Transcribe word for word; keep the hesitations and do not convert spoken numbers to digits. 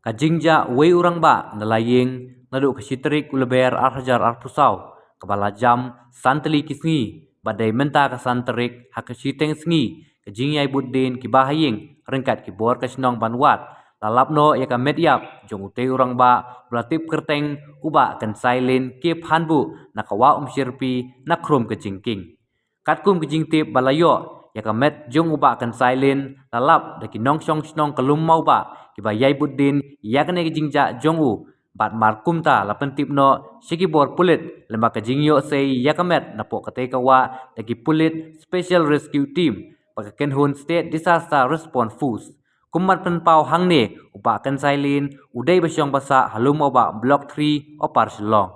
Ka jingjia uwei u rangbah na la ïing naduh ka shi tarik u Lber ar hajar arphew saw, kaba la jam san tylli ki sngi, bad dei mynta ka san tarik ha ka shiteng sngi ka jingïaibud dien kiba ha ïing ryngkat ki bor ka shnong ban wad, la lap noh ïa ka met ïap jong utei u rangbah uba la tip kyrteng u Bah Kynsailin Kiphanbuh na ka Wah Umshyrpi na Khrum ka Jingkieng. Katkum ka jingtip ba la ïoh, ïa ka met jong u Bah Kynsailin la lap da ki nongshong shnong ka Lum Mawbah kiba ïaibud dien ïa kane ka jingjia jong u. Bad mar kumta la pyntip noh sha ki bor pulit lyngba ka jingïohsei ïa ka met napoh katei ka wah da ki pulit Special Rescue Team bad ka kynhun State Disaster Response Force. Kum ban pynpaw hangne, u Bah Kynsailin u dei ba shong ba sah ha Lum Mawbah Block three, Upper Shillong.